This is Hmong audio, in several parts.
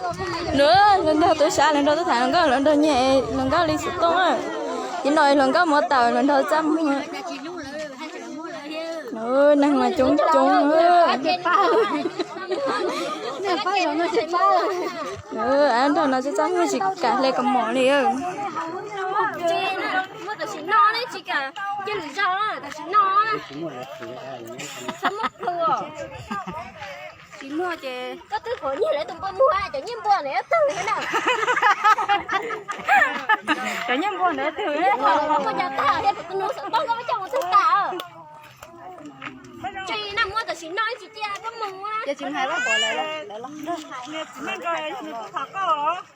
Nws hluas nraug tub sab, hluas nraug tub tham hluas nkauj, hluas nraug nyiag hluas nkauj li xov tooj. Ib no hluas nkauj muab tau hluas nraug txaj muag. Neeg mas coob coob. Nrog no txaj muag tsis kam hle kaus mom li. Tsis muaj ces koj twb qhov nyiag lawv tus npua muag, cov nyiag npua ntawd twg na. Cov nyiag npua ntawd twg, muaj cov tag thiab, kuv tus nus xov tooj koj muab coj mus twg tas. Tsis na, muaj tam sim no tsis cia koj mus.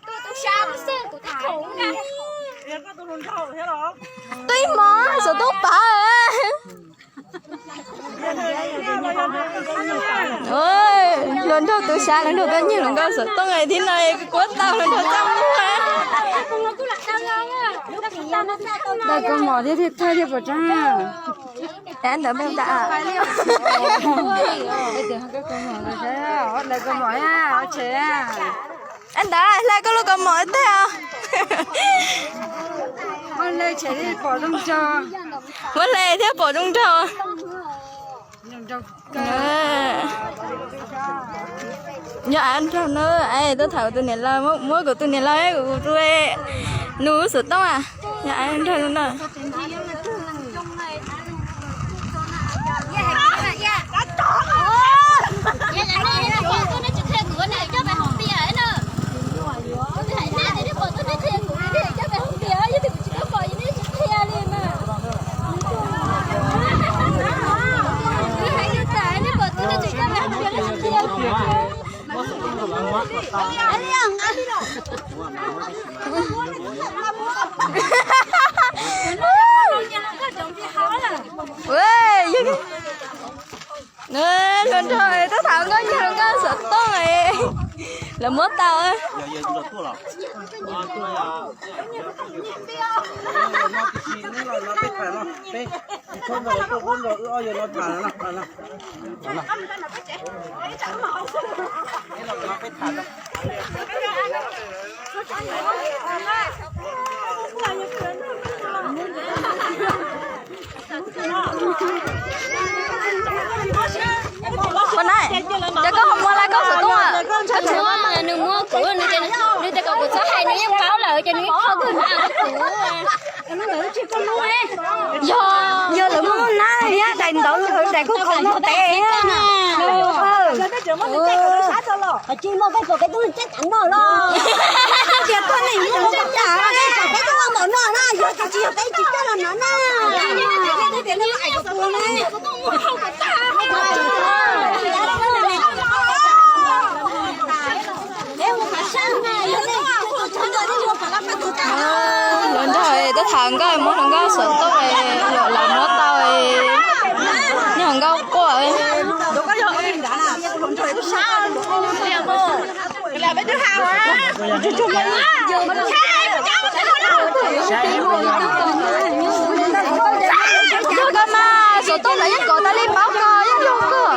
Tuaj tu sab xwb kuv twb khoom na. Tuaj ib hmos xov tooj pav. Hluas nraug tub sab, hluas nraug tuaj nyiag hluas nkauj xov tooj thiab no, kuv kuab tau hluas nraug txaj muag. Daws kaus mom thiab thiaj thaij thiaj pom tseeb. Ntawd npej tas. Daws kaus mom, hle koj lub kaus mom tag os. Muab hle thiab pom zoo nraug. Yog av nraug na, tuaj tham kuv tus niam laus, muab kuv tus niam laus, kuv tus nus xov tooj, yog av nraug na. Hluas nraug tuaj tham nkauj, nyiag hluas nkauj xov tooj, lawv muab tau. Koj na, ces koj ho muab lawv koj xov tooj. Nws muab kuv, nws tias kom kuv txhob hais, nws yeej paub lawm ces nws yeej kho kuv na kuv. Yog, yog lawv muab nab thiab daim ntawv daim kuj khoom no pem. Tsis muaj peb puas peb tub caj tam no los. Tias tuaj neeg muab nab tas, peb tub ua npaum no na, yog tias tsis yog peb tsis coj los no na. Hluas nraug tuaj tham nkauj, muab hluas nkauj xov tooj, lawv muab tau, nyiag hluas nkauj quaj. Yog koj mas, xov tooj ntawd yeej kov tas li, paub koj yeej yog koj.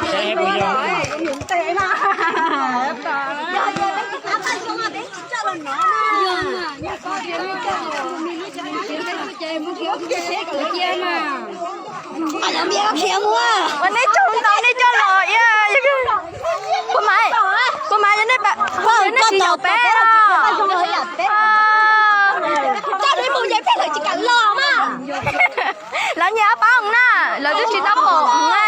Ua nej tsaug ntau nej coj los, puas mas, puas mas yog nej, puas yog nej tsis nyaum peb os. Lawv nyiam pab na, lawv twb tsis tau pom na.